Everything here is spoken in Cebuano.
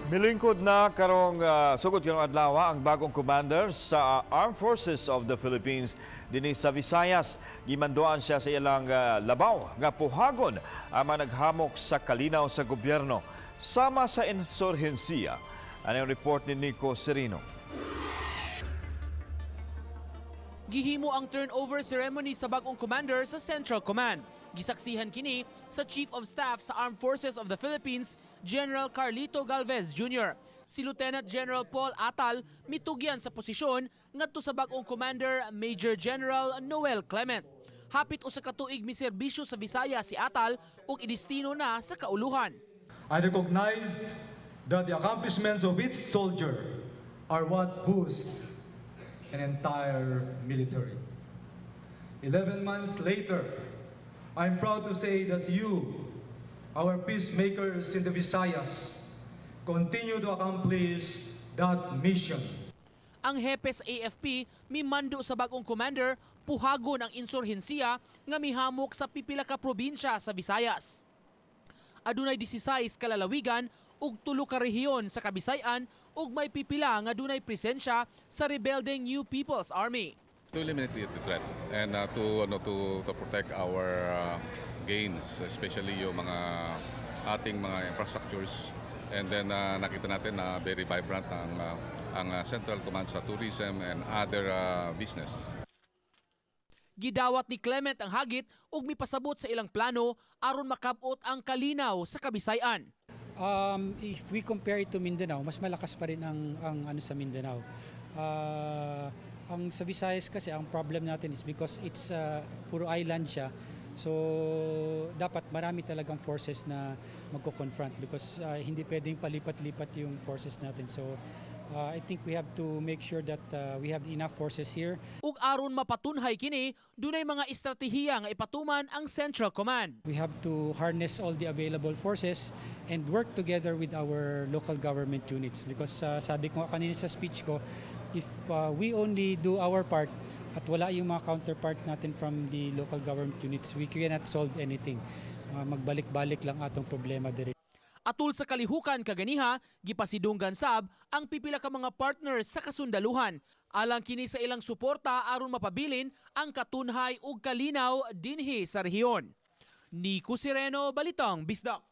Milingkod na karong sugod karong adlaw ang bagong commander sa Armed Forces of the Philippines dinhi sa Visayas. Gimanduan siya sa ilang labaw nga puhagon ang mga naghamok sa kalinaw sa gobyerno sama sa insurhensiya. Ano ang report ni Nico Serino? Gihimo ang turnover ceremony sa bagong commander sa Central Command. Gisaksihan kini sa Chief of Staff sa Armed Forces of the Philippines, General Carlito Galvez Jr. Si Lieutenant General Paul Atal mitugyan sa posisyon ngadto sa bagong commander, Major General Noel Clement. Hapit 1 ka tuig miserbisyo sa Visayas si Atal ug idestino na sa kauluhan. I recognized that the accomplishments of each soldier are what boost an entire military. 11 months later, I'm proud to say that you, our peacemakers in the Visayas, continue to accomplish that mission. Ang hepe sa AFP mimando sa bagong commander puhagon ang insurhensiya nga mihamok sa pipila ka probinsya sa Visayas. Adunay 16 ka lalawigan ug 3 ka rehiyon sa Kabisayan ug may pipila nga dunay presensya sa rebeldeng New People's Army. To eliminate the threat and to ano to protect our gains, especially yung mga ating mga infrastructures. And then nakita natin na very vibrant ang Central Command sa tourism and other business. Gidawat ni Clement ang hagit ug mipasabot sa ilang plano aron makab-ot ang kalinaw sa Kabisayan. If we compare it to Mindanao, mas malakas pa rin ang ano sa Mindanao. Ang sa Visayas kasi, ang problem natin is because it's puro island siya. So dapat marami talagang forces na magko-confront because hindi pwedeng palipat-lipat yung forces natin. So I think we have to make sure that we have enough forces here. Ug aron mapatunhay kini, dunay mga estratehiya nga ipatuman ang Central Command. We have to harness all the available forces and work together with our local government units because sabi ko nga kanina sa speech ko, if we only do our part at wala yung mga counterpart natin from the local government units, we cannot solve anything. Magbalik-balik lang atong problema diri. Atul sa kalihukan kaganiha, gipasidunggan sab ang pipila ka mga partners sa kasundaluhan. Alang kini sa ilang suporta aron mapabilin ang katunhay ug kalinaw dinhi sa rehiyon. Nico Sireno, Balitang Bisdak.